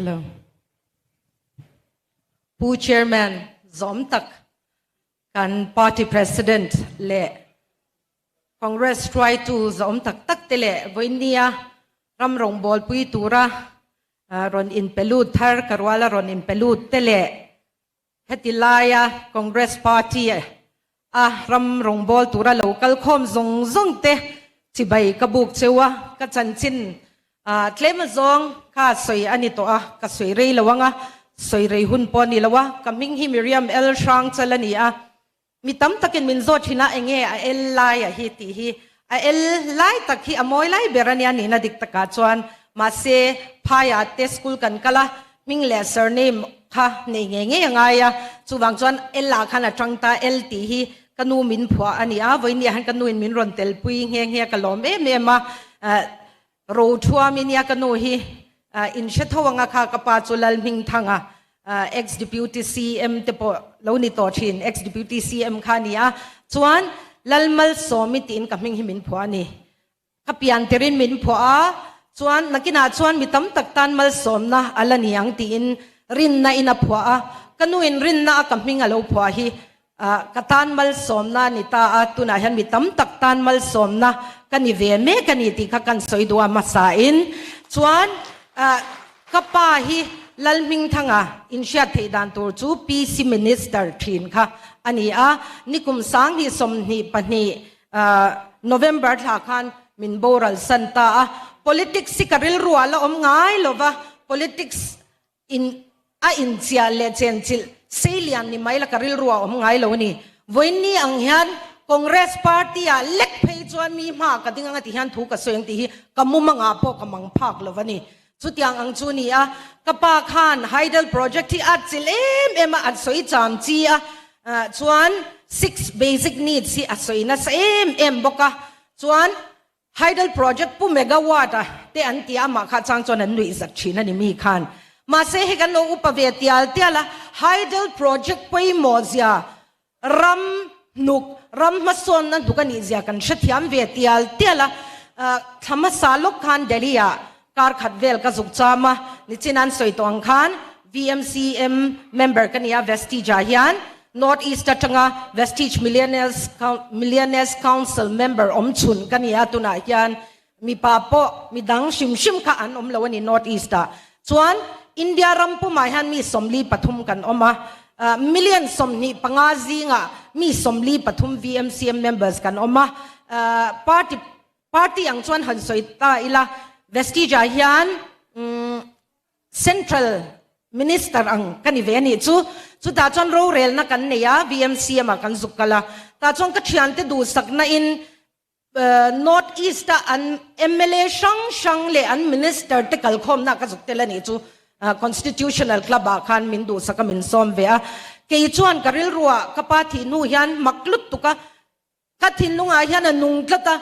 Hello. Pu Chairman zawm tak kan Party President leh Congress hruaitu zawm tak tak te leh vawinia ram rawngbawlpui tura rawn inpe lut thar ka ruala rawn inpe lut te leh Heti laia Congress Party a ram rawngbâwl tura lo kal khawm zawng zawng te chibai ka buk cheu a, ka chanchin tlem azawng kha sawi a ni tawh a, ka sawi rei lo ang a, sawi rei hun pawh a ni lo a, ka hming hi Miriam L. Hrangchal a ni a, mi tam takin min zawt thin a enge a el lai a hi tih hi, a el lai tak hi a mawi lai ber a nia nihna dik takah chuan mahse phaiah te school kan kal a, hming leh surname kha nei ngei ngei a ngai a, chuvang chuan el ah khan a tang ta el tih hi ka nu min phuah a ni a, vawinia hian ka nuin min rawn telpui nghe nghe a ka lawm em em a, Rothuam i nia ka nu hi in hre tho anga kha ka pa chu Lalhmingthanga ex deputy CM te pawh lo ni tawh thin ex deputy CM kha a ni a chuan Lalmalsawmi tiin ka hming hi min phuah a ni ka pian tirin min phuah a chuan nakinah chuan mi tam tak tan malsawmna a la ni ang tiin rinna in a phuah a ka nu in rinna a ka hming a lo phuah hi Ka tan malsawmna a ni ta a, tunah hian mi tam tak tan malsawmna ka ni ve mek a ni tih kha kan sawi duh a hmasain. Chuan ka pa hi Lalhmingthanga inhriat theih dan tur chu PC Minister thin kha a ni a, nikum 2022 November thla khan min boral san ta a. Politics hi ka rilru ah la awm ngai lova, politics In a inchiah leh chenchilh seilian ni mai la ka rilru a awm ngai lo a ni. Vawiinni ang hian Congress party ah lek phei chuan mi hma ka ding anga ti hian thu ka sawi ang tih hi ka mumangah pawh ka mang phak lo a ni. Chutiang ang chu ni a, ka pa khan Hydel project hi a chilh em em a, a sawi cham chi a, chuan six basic needs hi a sawi nasa em em bawk a, chuan Hydel project pu megawatt a te an tia amah kha chang chuan an nuih zat thin a ni mi khan. Mahse hei kan lo upa ve tial tial a, hydel project pawimawh zia ram hnuk, ram hmasawnna hnuk a nih zia kan hrethiam ve tial tial a. Thla hmasa lawk khan Delhi ah kar khat vel ka zuk cham a, nichin an sawi tawh ang khan VMCM member ka nia Vestige ah hian North East atanga Vestige Millionaires Millionaires Council member awm chhun ka nia tunah hian mipa pawh midang hrim hrim kha an awm lo a ni North East ah chuan India ram pumah hian mi 43 kan awm a million 25 zingah mi 43 VMCM members kan awm a party Party ang chuan han sawi ta ila, Vestige ah hian Central Minister ang ka ni ve a nih chu. Chutah chuan rorelna kan nei a, VMCM ah kan zuk kal a. Tah chuan ka thiante duhsakna in North East a an mla hrang hrang leh an Minister te kalkhawmna ah ka zuk tel a nih chu. Constitutional Club ah khan min duhsak a min sawm ve a. Kei chuan ka rilru ah ka pa thih hnu hian mak lut tuk a, Ka thinlungah hian a nung tlat a,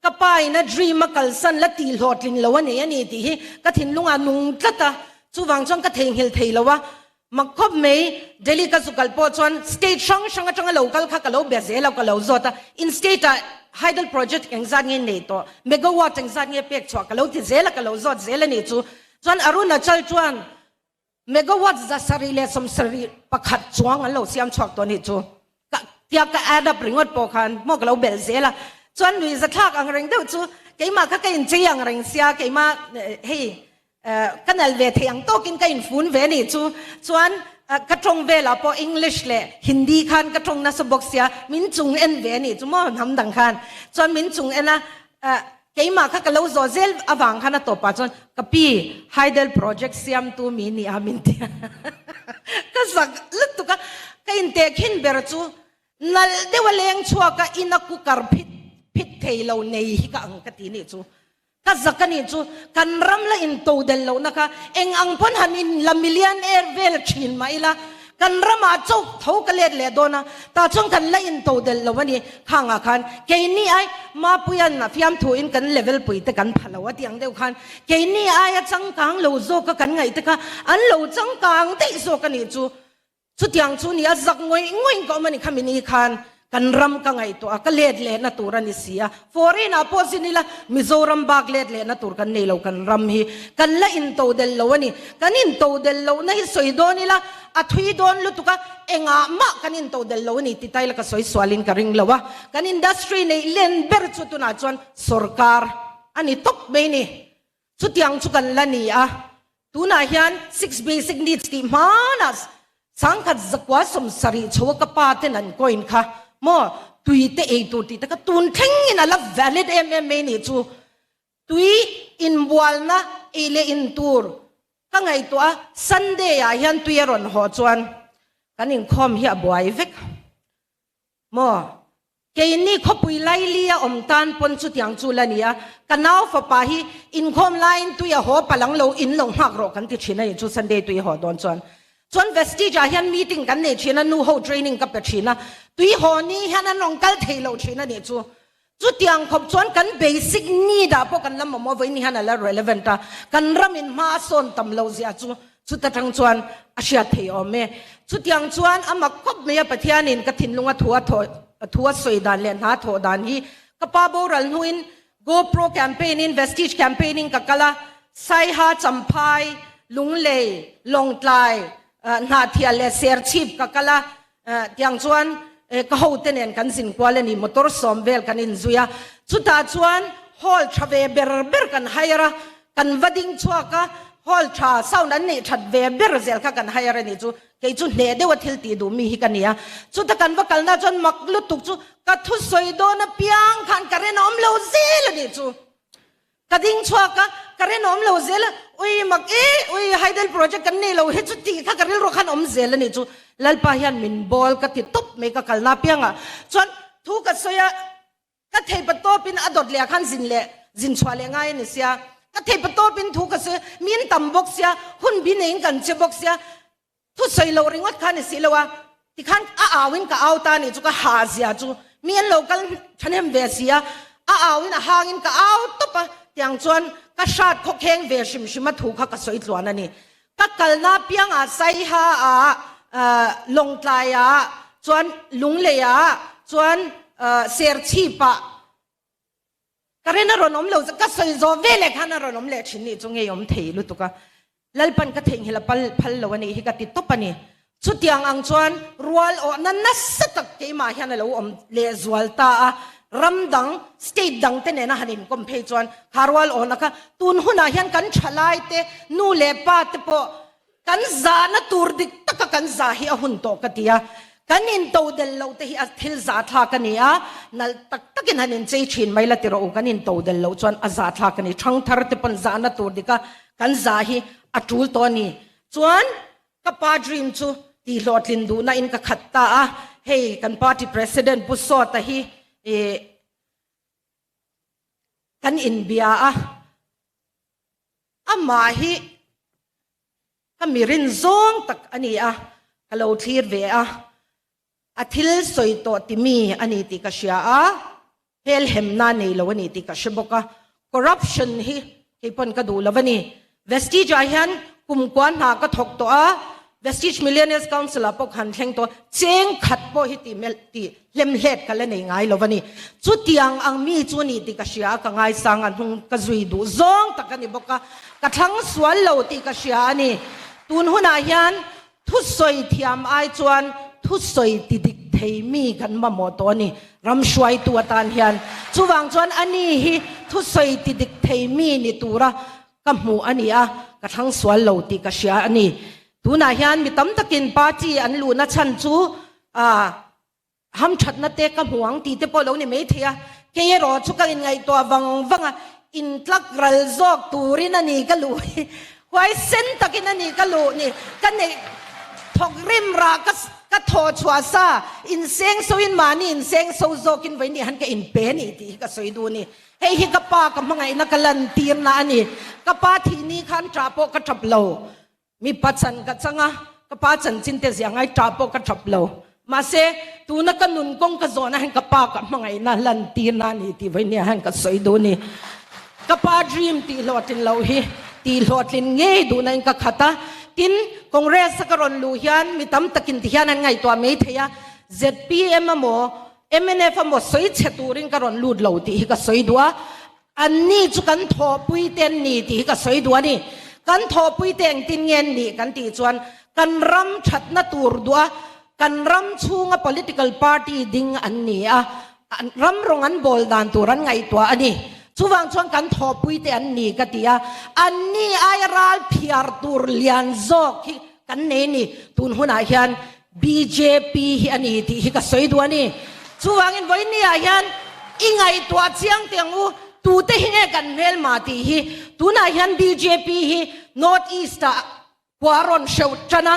ka pa in a dream a kalsan la tih hlawhtlin lo a nei a ni tih hi ka thinlungah a nung tlat a, chuvang chuan ka theihnghilh thei lo a, mak khawp mai Delhi ka zu kal pawh chuan state hrang hrang atanga lo kal kha ka lo bia zel a, ka lo zawt a, in state ah hydel project engzat nge nei tawh, megawatt engzat nge pek chhuah ka lo ti zel a, ka lo zawt zel a nih chu, chuan Arunachal chuan Megawatt 771 chuang an lo siam chhuak tawh nih chu. Ka tia ka add up ringawt pawh khan maw ka lo belh zel a. Chuan nuih zathlak ang reng deuh chu keimah kha ka inchei ang reng sia keimah hei ka nal ve thei ang tawkin ka infun ve nih chu. Chuan ka tawng velah pawh English leh Hindi khan ka tawng nasa bawk sia min chung en ve nih chu maw hnam dang khan. Chuan min chung en a Keimah kha ka lo zawh zel avang khan a tawpah chuan ka pi hydel project siamtu mi ni a min ti a, ka zak lutuk a, ka intehkhin ber chu nalh deuh a leng chhuak a ina cooker phit phit thei lo nei hi ka ang ka ti nih chu, ka zak a nih chu, kan ram la into del lohna kha eng ang pawn han in la million air vel thin mah ila Kan ramah chauh tho ka let leh dawn a, tah chuan kan la into delh lo a ni. Khangah khan keini ai Mapuian a fiamthuin kan level pui te kan pha lo a tih ang deuh khan keini aia changkang lo zawka kan ngaih te kha an lo changkang daih zawk a nih chu. Chutiang chu ni a zak ngawih ngawih ka awm a ni kha mini khan. Kan ram ka ngaihtuah a, ka let lehna tur a ni si a. Foreign ah pawh zin ila Mizoram bak let lehna tur kan nei lo kan ram hi. Kan la intodel lo a ni. Kan intodel lohna hi sawi dawn ila a thui dawn lutuk a, engah mah kan intodel lo a ni ti taila ka sawi sualin ka ring lo a. Kan industry neih len ber chu tunah chuan sorkar a ni tawp mai ni. Chutiang chu kan la ni a, tunah hian six basic needs tih hmanah sangkhat zakua 70 chho a ka pa ten an coin kha maw tui te ei tur tih te kha tun thlengin a la valid em em mai nih chu. Tui inbualna ei leh in tur ka ngaihtuah a, Sunday ah hian tui a rawn haw chuan kan inkhawm hi a buai vek. Maw? Keini khawpui laili a awm tan pawn chutiang chu la ni a, ka nau fapa hi inkhawm laiin tui a haw palang lo in lo nghak rawh kan ti thin a ni chu Sunday tui a haw dawn chuan. Chuan Vestige ah hian meeting kan nei thin a, nu ho training ka pe thin a, tui haw ni hian an rawn kal thei lo thin a nih chu. Chutiang khawp chuan kan basic need ah pawh kan la mamawh vawiin hian a la relevant a, kan ram in hma a sawn tam lo zia chu chuta tang chuan a hriat thei awm e. Chutiang chuan a mak khawp mai a Pathianin ka thinlunga thu a thawh thu a sawi dan leh hna thawh dan hi ka pa boral hnuin GoPro campaign in Vestige campaign in ka kal a, Saiha, Champhai, Lunglei, Lawngtlai, Hnahthial leh Serchhip ka kal a, Tiang chuan ka hote nen kan zin kual a ni, motor sawm vel kan inzui a, chutah chuan hall tha ve ber ber kan hire a, kan va ding chhuak a, hall tha sound an neih that ve ber zel kha kan hire a ni chu, kei chu hneh deuha thil tih duh mi hi ka ni a, chuta kan va kalna chuan mak lutuk chu ka thusawi dawn apiang khan ka rinawm lo zel a nih chu. Ka ding chhuak a, ka rinawm lo zel a, ui mak e, ui hydel project kan nei lo hi chu tih kha ka rilru khan awm zel a nih chu. Lalpa hian min bawl ka ti tawp mai ka kalna apiangah chuan thu ka sawi a, ka theipa tawpin a dawt leh ah khan zin leh zin chhuah leh ngai a ni sia, ka theipa tawpin thu ka sawi a, min tam bawk sia, hun bi neiin kan che bawk sia, Thu sawi loh ringawt kha ni si lo a, tikhan a au in ka au ta nih chu ka ha zia chu mi an lo kal thahnem ve si a, a au in a hang in ka au tawp a, tiang chuan ka hrat khawkheng ve hrim hrim a thu kha ka sawi tluan a ni. Ka kalna piangah Saiha ah, Lawngtlai ah, chuan Lunglei ah, chuan Serchhip ah, Ka rin a rawn awm lo, ka sawi zawh ve leh khan a rawn awm leh thin nih chu ngei awm thei lutuk a, Lalpan ka theihnghilh a pal phal lo a nih hi ka ti tawp a ni. Chutiang ang chuan rual awhna nasa tak keimah hian a lo awm leh zual ta a, ram dang, state dang te nena han inkawm phei chuan kha rual awhna kha tun hunah hian kan thalai te, nu leh pa te pawh Kan zahna tur dik taka kan zah hi a hun tawh ka ti a, kan intodel loh te hi a thil zahthlak a ni a, nalh tak takin han inchei thin mai la ti rawh u, kan intodel loh chuan a zahthlak a ni, thangthar te pawn zahna tur dika kan zah hi a tul tawh a ni. Chuan ka pa dream chu tihhlawhtlin duhna in ka khat ta a, hei kan party president Pu Sawta hi ih kan inbia a, Amah hi ka mi rin zawng tak a ni a, ka lo thlir ve a, a thil sawi tawh ti mi a ni tih ka hria a, helhemna nei lo a ni tih ka hre bawk a, corruption hi kei pawn ka duh lo a ni. Vestige ah hian kumkua hna ka thawk tawh a, Vestige Millionaires Council ah pawh ka han thleng tawh a, cheng khat pawh hi tih melh tih Hlemhlet ka la nei ngai lo a ni. Chutiang ang mi chu ni tih ka hria a, ka ngaisang a hnung ka zui duh zawng tak a ni bawk a, ka thlang sual lo tih ka hria a ni. Tun hunah hian thusawi thiam ai chuan thusawi ti dik thei mi kan mamawh tawh a ni, ram hruaitu atan hian. Chuvang chuan a ni hi thusawi ti dik thei mi ni tura ka hmuh a ni a, ka thlang sual lo tih ka hria a ni. Tunah hian mi tam takin party an luhna chhan chu ah, Hamthatna te ka hmu ang tih te pawh lo ni mai thei a, kei erawh chu ka inngaihtuah vang vang a, intlak ral zawk turin a ni ka luh hi, huaisen takin a ni ka luh ni, ka neih thawk rim rah ka ka thawh chhuah sa, inseng so in mahni inseng so zawkin vawi nih han ka inpe a ni tih hi ka sawi duh a ni. Hei hi ka pa ka hmangaihna ka lantirna a ni, ka pa thih ni khan ṭah pawh ka ṭap lo. Mipa chan ka chang a, ka pa chanchin te zia ngai ṭah pawh ka ṭap lo. Mahse, tuna ka nun kawng ka zawhna hian ka pa ka hmangaihna lantirna a ni tih vawinia hian ka sawi duh a ni. Ka pa dream tih hlawhtlin loh hi tih hlawhtlin ngei duhna in ka khat a. Tin, Congress a ka rawn luh hian mi tam takin ti hian an ngaihtuah mai thei a, zpm emaw? Mnf a maw sawi chhe turin ka rawn lut lo tih hi ka sawi duh a, anni chu kan thawhpui te an ni tih hi ka sawi duh a ni. Kan thawhpui te engtin nge an nih kan tih chuan kan ram thatna tur duh a, kan ram chhunga political party ding an ni a, ram rawng an bawl dan tur an ngaihtuah a ni. Chuvang chuan kan thawhpui te an ni ka ti a, anni aia ral phiar tur lian zawk hi kan nei ni. Tun hunah hian bjp hi a ni tih hi ka sawi duh a ni. Chuvangin vawinia hian i ngaihtuah chiang teh ang u, tute hi nge kan hmelma tih hi. Tunah hian bjp hi North East ah khua a rawn hreuh tan a,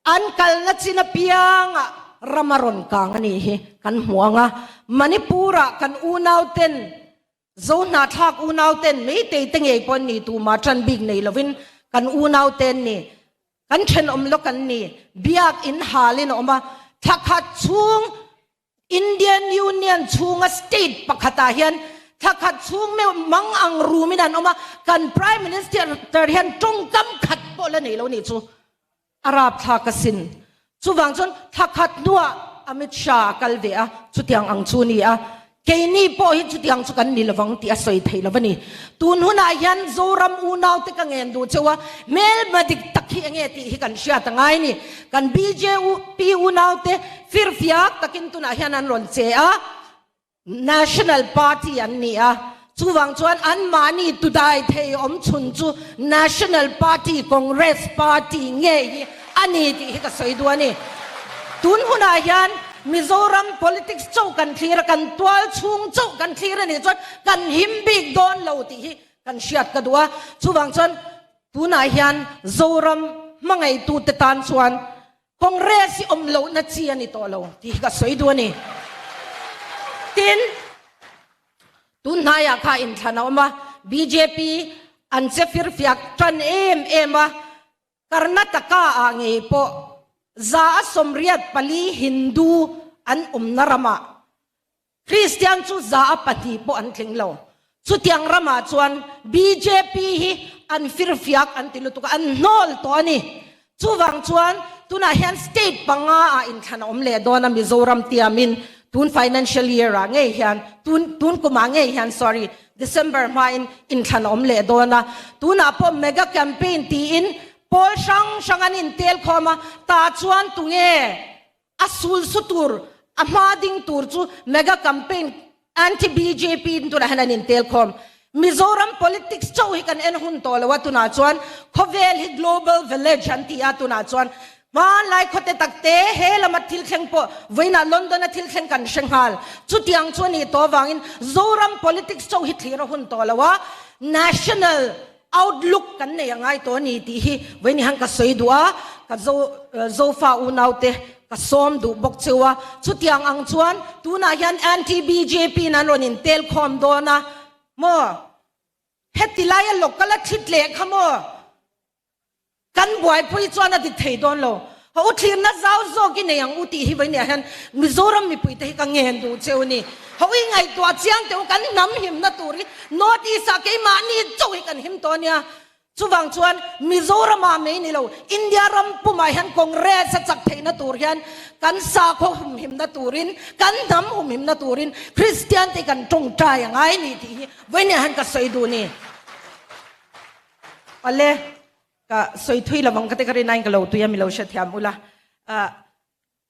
an kalna chin apiangah ram a rawn kang a nih hi kan hmu ang a. Manipur ah kan unauten Zohnahthlak unauten Meitei te ngei pawh an ni tumah tan bik nei lovin kan unaute an ni. Kan thenawm lawk an ni. Biak in halin a awm a, thla khat chhung Indian Union chhunga state pakhatah hian thla khat chhung meuh mang ang rumin an awm a, kan Prime Minister hian tawngkam khat pawh la nei lo nih chu. A rapthlak asin. Chuvang chuan thla khat hnuah Amit Shah a kal ve a, chutiang ang chu a ni a. Keini pawh hi chutiang chu kan ni lovang tih a sawi thei lo a ni. Tun hunah hian Zoram unaute ka ngen duh cheu a, hmelma dik tak hi enge tih hi kan hriat a ngai a ni. Kan bjp unaute firfiak takin tunah hian an rawn che a. National Party an ni a, chuvang chuan anmahni tudai thei awm chhun chu National Party, Congress Party nge hi a ni tih hi ka sawi duh a ni. Tun hunah hian Mizoram politics chauh kan thlir a, kan tual chhung chauh kan thlir a nih chuan kan him bik dawn lo tih hi kan hriat ka duh a. Chuvang chuan tunah hian Zoram hmangaihtute tan chuan Congress hi awm lohna chi a ni tawh lo tih hi ka sawi duh a ni. Tin, tun hnaiah kha inthlan a awm a, bjp an che firfiak tan em em a, Karnataka ah ngei pawh 184 Hindu an awmna ramah Kristian chu 2% pawh an tling lo. Chutiang ramah chuan bjp hi an firfiak an ti lutuk a, an hnawl tawh a ni. Chuvang chuan tunah hian state panga ah inthlan a awm leh dawn a Mizoram tiamin tun financial year ah ngei hian, tun tun kumah ngei hian sorry, December hmain inthlan a awm leh dawn a. Tunah pawh mega campaign tiin pawl hrang hrang an intel khawm a, tah chuan tunge A sul su tur, a hma ding tur chu mega campaign anti bjp in tunah hian an intel khawm. Mizoram politics chauh hi kan en hun tawh lo a, tunah chuan khawvel hi global village an ti a, tunah chuan hmanlai khawte takte he lama thil thleng pawh vawiinah London a thil thleng kan hre nghal. Chutiang chu a nih tawh avangin Zoram politics chauh hi thlir a hun tawh lo a, national Outlook kan nei a ngai tawh a ni tih hi vawiin hian ka sawi duh a, ka zo Zofa unaute ka sawm duh bawk cheu a. Chutiang ang chuan tunah hian anti-BJP in an rawn intel khawm dawn a maw? Heti laia local a thlit leh kha maw? Kan buaipui chuan a dik thei dawn lo. Ha u thlirna zau zawk i nei ang u tih hi vawiin ah hian Mizoram mipuite hi ka ngen duh cheu a ni. Ha u i ngaihtuah chiang teh u kan hnam himna tur hi North East ah keimahni chauh hi kan him tawh a nia. Chuvang chuan Mizoram ah mai ni lo India ram pumah hian Congress a chak theihna tur hian kan sakhaw humhimna turin kan hnam humhimna turin Kristian te hi kan tawngtai a ngai ni tih hi vawiin ah hian ka sawi duh a ni. Awle, ka sawi thui lo ang ka ti ka rin aiin ka lo tui a mi lo hrethiam ula.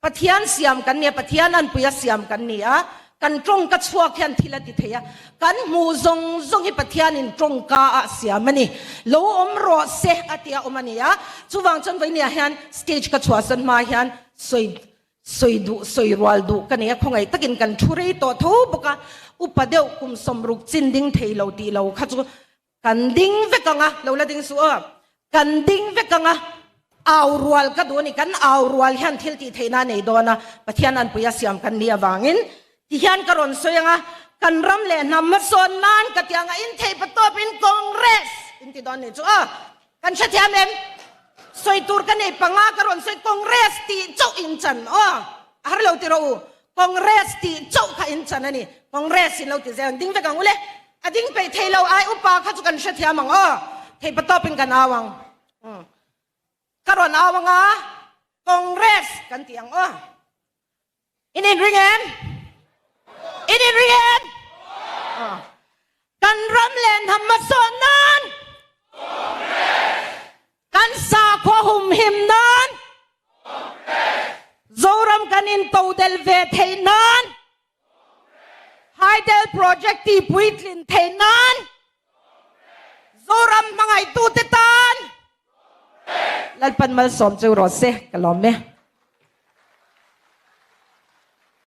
Pathian siam kan ni a, Pathian anpuia siam kan ni a, kan tawngka chhuak hian thil a ti thei a, kan hmuh zawng zawng hi Pathianin tawngka ah siam a ni. Lo awm rawh se a tia awm a ni a, chuvang chuan vawinia hian stage ka chhuahsan hma hian sawi sawi duh sawi rual duh ka nei a, khawngaih takin kan thu rei tawh tho bawk a, upa deuh kum 60 chin ding thei lo tih lo kha chu Kan ding vek ang a, lo la ding suh aw. Kan ding vek ang a, au rual ka duh a ni. Kan au rual hian thil tih theihna a nei dawn a, Pathian anpuia siam kan nih avangin ti hian ka rawn sawi ang a, kan ram leh hnam hmasawn nan ka ti ang a, in theih patawpin Congress in ti dawn nih chu aw. Kan hrethiam em? Sawi tur ka nei panga ka rawn sawi Congress tih chauh in chan aw. A har lo ti rawh u. Congress tih chauh kha in chan a ni. Congress in lo ti zel ang. Ding vek ang u le. A ding peih thei lo ai upa kha chu kan hrethiam ang aw. Thei patawp in kan au ang. Ka rawn au ang a, Congress kan ti ang aw. In inring em? In inri em? Kan ram leh hnam hmasawn nan, kan sakhua humhim nan, Zoram kan intodel ve theih nan, Hydel project tih puitlin theih nan, Zoram hmangaihtute tan Lalpan malsawm cheu rawh se, ka lawm e.